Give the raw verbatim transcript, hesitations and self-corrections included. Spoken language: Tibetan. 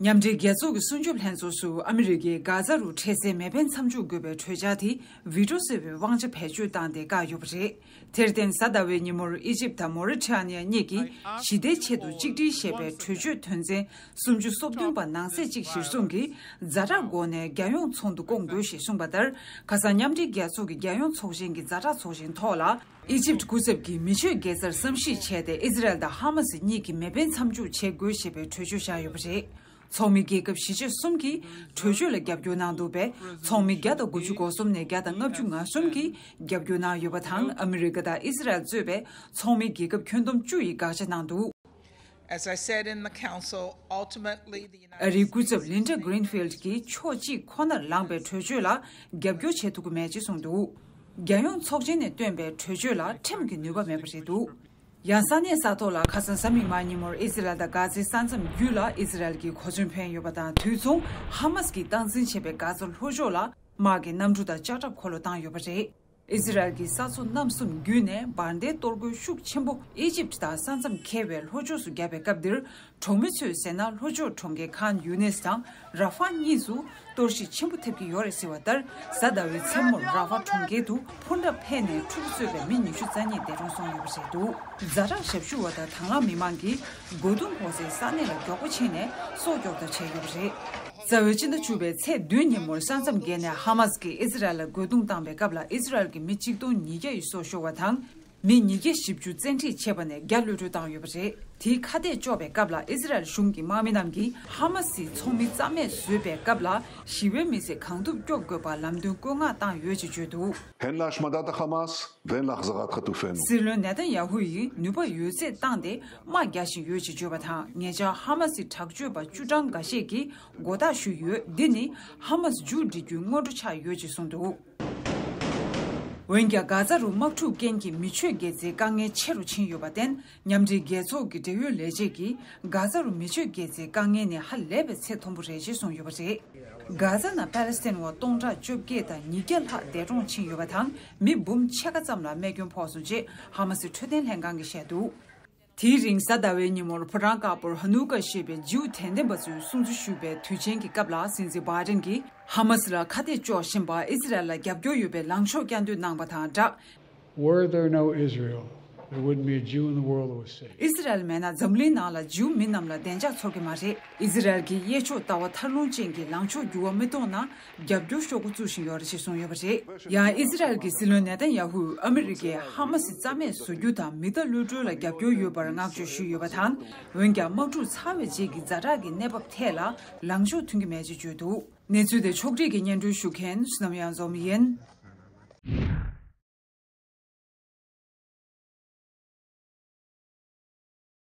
མཉམ་འབྲེལ་རྒྱལ་ཚོགས་ཀྱི་སྲུང་སྐྱོབ་ལྷན་ཚོགས་སུ་ཨ་མི་རི་ཀས་གྷ་ཛ་རུ་འཕྲལ་སེལ་མེ་འཕེན་མཚམས་འཇོག་དགོས་པའི་གྲོས་འཆར་དེ་ཝི་ཊོ་ཟེར་བའི་དབང་ཆ་བེད་སྤྱོད་བཏང་སྟེ་བཀག་ཡོད་པ་རེད། དེར་བརྟེན་གཟའ་ཟླ་བའི་ཉིན་མོར་ཨི་ཇིབ་དང་མོ་རི་ཊ་ནི་ཡ་གཉིས་ཀྱིས་ཞི་བདེའི་ཆེད་དུ་གཅིག་སྒྲིལ་ཞེས་པའི་གྲོས་ཆོད་དོན་ཚན་སུམ་ཅུ་སོ་བདུན་པ་ནང་གསེས་གཅིག་གཞིར་བཟུང་གིས་ཛ་དྲག་སྒོ་ནས་རྒྱལ་ཡོངས་ཚོགས་འདུ་བསྐོང་དགོས་ཞེས་གསུངས་པ་ལྟར། ཁ་སང་མཉམ་འབྲེལ་རྒྱལ་ཚོགས་ཀྱི་རྒྱལ་ཡོངས་ཚོགས་ཆེན་གྱི་ཛ་དྲག་ཚོགས་ཆེན་ཐོག་ལ། ཨི་ཇིབ་སྐུ་ཚབ་ཀྱིས་མི་ཆོས་དགེ་རྩར་བསམ་གཞིག་བྱས་ཏེ་ཨི་ཟི་རལ་དང་ཧ་མ་སི་གཉིས་ཀྱིས་མེ་འཕེན་མཚམས་འཇོག་བྱེད་དགོས་ཞེས་པའི་གྲོས་ཆོད་བཞག་ཡོད་པ་རེད། ཚོགས་མི་རྒྱལ་ཁབ་བཞི་བཅུ་གསུམ་གྱིས་གྲོས་ཆོད་ལ་རྒྱབ་སྐྱོར་གནང་འདུག་པས། ཚོགས་མི་བརྒྱ་དང་དགུ་བཅུ་གོ་གསུམ་ནས་བརྒྱ་དང་ལྔ་བཅུ་ང་གསུམ་གྱིས་རྒྱབ་སྐྱོར་གནང་ཡོད་པ་དང་། ཨ་མི་རི་ཀ་དང་ཨི་ཟི་རལ་གཙོས་པའི་ཚོགས་མི་རྒྱལ་ཁབ་ཁྱོན་བསྡོམས་བཅུ་ཡིས་དགག་བྱ་གནང་འདུག As I said in the council, ultimately, the United ཨ་རིའི་སྐུ་ཚབ་ལིན་ཌ་གྷི་རིན་ཕིལ་ཌི་གིས་ཕྱོགས་གཅིག་ཁོ་ནར་ལངས་པའི་གྲོས་ཆོད་ལ་རྒྱབ་སྐྱོར་བྱེད་ཐུབ་ཀྱི་མེད་ཅེས་གསུངས་འདུག་རྒྱལ་ཡོངས་ཚོགས་ཆེན་ནས་བཏོན་པའི་གྲོས་ཆོད་ལ་ཁྲིམས་ཀྱི་ནུས་པ་མེད་པ་རེད་འདུག་ཡང་ས་གནས་ས་ཐོག་ལ་ཁ་སང་གཟའ་མིག་དམར་ཉིན་མོར་ཨི་ཟི་རལ་དང་གྷ་ཛའི་ས་མཚམས་བརྒྱུད་ལ་ཨི་ཟི་རལ་གྱི་གོ་མཚོན་འཕེན་ཡོད་པ་དང་། དུས་མཚུངས་ཧ་མ་སི་གིས་སྟངས་འཛིན་བྱེད་པའི་གྷ་ཛ་ལྷོ་ཕྱོགས་ལ་དམག་གི་གནམ་གྲུ་དང་ལྕགས་ཁྲབ་འཁོར་ལོ་བཏང་ཡོད་པ་རེད། ཨི་ཟི་རལ་གྱི་ས་མཚོ་གནམ་གསུམ་བརྒྱུད་ནས་འབར་མདེལ་གཏོར་རྒོལ་ཤུགས་ཆེན་པོ་ཨི་ཇིབ་དང་ས་མཚམས་འཁེལ་བའི་ལྷོ་ཕྱོགས་སུ་བརྒྱབ་པའི་སྐབས་འདིར། གྲོང་མི་ཚོས་ཟེར་ན། ལྷོ་ཕྱོགས་གྲོང་ཁྱེར་ཁཱན་ཡུ་ནིས་དང་ར་ཧྥ་གཉིས་སུ་གཏོར་བཤིག་ཆེན་པོ་ཐེབས་ཀྱི་ཡོད་རེད་ཟེར་བ་ལྟར། གཟའ་ཟླ་བའི་མཚན་མོར་ར་ཧྥ་གྲོང་ཁྱེར་དུ་འཕུར་མདའ་འཕེན་ནས་ཕྲུ་གུ་གཙོས་པའི་མི་ཉི་ཤུ་རྩ་གཉིས་འདས་གྲོངས་སོང་ཡོད་པ་རེད་འདུག་ཛ་དྲག་ཞབས་ཞུ་བ་དང་དྭང་བླངས་མི་མང་གིས་རྒོལ་རྡུང་ཕོག་སའི་ས་གནས་ལ་མགྱོགས་པོ་ཕྱིན་ནས་སྲོག་སྐྱོབ་ཐབས་བྱས་ཡོད་པ་རེད། རྩ་བའི་སྤྱི་ཟླ་བཅུ་པའི་ཚེས་བདུན་ཉིན་མོར་ས་མཚམས་བརྒལ་ནས་ཧ་མ་སི་གིས་ཨི་ཟི་རལ་ལ་རྒོལ་རྡུང་བཏང་བའི་སྐབས་ལ་ཨི་ཟི་རལ་གྱི་མི་གཅིག་སྟོང་ཉིས་བརྒྱ་ཡིས་སྲོག་ཤོར་བ་དང་། མི་ཉིས་བརྒྱ་བཞི་བཅུ་བཙན་ཁྲིད་བྱས་པ་ནས་བརྒྱ་གློད་གྲོལ་བཏང་ཡོད་པ་རེད། དེའི་ཁ་གཏད་གཅོག་པའི་སྐབས་ལ་ཨི་ཟི་རལ་གཞུང་གི་དམག་མི་རྣམས་ཀྱིས་ཧ་མ་སིའི་ཚོགས་མི་རྩ་མེད་བཟོས་པའི་སྐབས་ལ་ཞི་བའི་མི་སེར་གང་ཐུབ་སྐྱོབ་དགོས་པར་ལམ་སྟོན་བཀོད་མངགས་བཏང་ཡོད་ཅེས་བརྗོད་འདུག་ཧེན་ལ་ཧ་མ་སི་དང་ཧ་མ་སི་ཝེན་ལ་ཟ་ག་ཐ་ཏུ་ཧྥེ་ནུ། སྲིད་བློན་ནེ་ཐན་ཡ་ཧུ་ཡིས་ནུས་པ་ཡོད་ཚད་བཏང་སྟེ་དམག་རྒྱག་བཞིན་ཡོད་ཅེས་བརྗོད་པ་དང་། ཉེ་ཆར་ཧ་མ་སིའི་དྲག་སྤྱོད་པ་བཅུ་གྲངས་འགའ་ཤས་ཀྱིས་མགོ་བཏགས་ཞུས་ཡོད། འདི་ནི་ཧ་མ་སི་མཇུག་སྒྲིལ་རྒྱུའི་སྔོན་འགྲོ་ཆགས་ཡོད་ཅེས་གསུངས་འདུག་འོན་ཀྱང་། གྷ་ཛ་རུ་དམག་འཁྲུག་རྐྱེན་གྱིས་མི་ཆོས་དགེ་རྩའི་དཀའ་ངལ་ཆེ་རུ་ཕྱིན་ཡོད་པར་བརྟེན། མཉམ་འབྲེལ་རྒྱལ་ཚོགས་ཀྱི་འབྲེལ་ཡོད་ལས་བྱེད་ཀྱིས་གྷ་ཛ་རུ་མི་ཆོས་དགེ་རྩའི་དཀའ་ངལ་ནི་ཧ་ལས་པའི་ཚད་མཐོན་པོ་རེད་ཅེས་གསུངས་ཡོད་པ་རེད། གྷ་ཛ་ནང་པ་ལེ་སི་ཐན་བ་སྟོང་ཕྲག་བཅོ་བརྒྱད་དང་ཉིས་བརྒྱ་ལྷག་འདས་གྲོངས་ཕྱིན་ཡོད་པ་དང་། མི་འབུམ་ཕྱེད་ཀ་ཙམ་ལ་རྨས་སྐྱོན་ཕོག་སོང་ཅེས་ཧ་མ་སི་འཕྲོད་བསྟེན་ལྷན་ཁང་གིས་བཤད་འདུག་དེའི་རིང་གཟའ་ཟླ་བའི་ཉིན་མོར་ཕོ་བྲང་དཀར་པོར་ཧ་ནུ་ཀ་ཞེས་པའི་ཇིའུ་དད་ལྡན་པ་ཚོས་སྲུང་བརྩི་ཞུ་བའི་དུས་ཆེན་གྱི་སྐབས་ལ། སྲིད་འཛིན་བྷའི་ཌེན་གྱིས་ཧ་མ་སི་ལ་ཁ་གཏད་གཅོག་བཞིན་པར་ཨི་ཟི་རལ་ལ་རྒྱབ་སྐྱོར་ཡོད་པའི་ལངས་ཕྱོགས་བསྐྱར་ཟློས་གནང་བ་དང་སྦྲགས། Were there no Israel, there wouldn't be a Jew in the world who was saved. ཨི་ཟི་རལ་མེད་ན་འཛམ་གླིང་ནང་ལ་ཇིའུ་མི་རྣམས་ལ་བདེ་འཇགས་ཚོར་གྱི་མ་རེད། ཨི་ཟི་རལ་གྱི་གཡས་ཕྱོགས་ལྟ་བ་ཐར་ལུང་ཅན་གྱི་ལངས་ཕྱོགས་འགྱུར་བ་མི་གཏོང་ན། རྒྱབ་སྐྱོར་ཤོག་གུ་བཙུགས་བཞིན་ཡོད་རེད་ཅེས་གསུངས་ཡོད་པ་རེད། ཡང་ཨི་ཟི་རལ་གྱི་སྲིད་བློན་ནེ་ཐན་ཡ་ཧུས་ཨ་མི་རི་ཀས་ཧ་མ་སི་རྩ་མེད་བཟོ་རྒྱུ་དང་མི་གཏའ་གློད་གྲོལ་ལ་རྒྱབ་སྐྱོར་ཡོད་པར་བསྔགས་བརྗོད་ཞུས་ཡོད་པ་དང་། འོན་ཀྱང་། དམག་འཁྲུག་ཚར་བའི་རྗེས་ཀྱི་ཛ་དྲག་གི་གནས་བབ་ཐད་ལ་ལངས་ཕྱོགས་མཐུན་གྱི་མེད་ཅེས་བརྗོད་འདུག་གནས་ཚུལ་དེ་ཕྱོགས་སྒྲིག་གིས་སྙན་སྒྲོན་ཞུ་མཁན་བསོད་ནམས་གཡང་འཛོམས་ཡིན།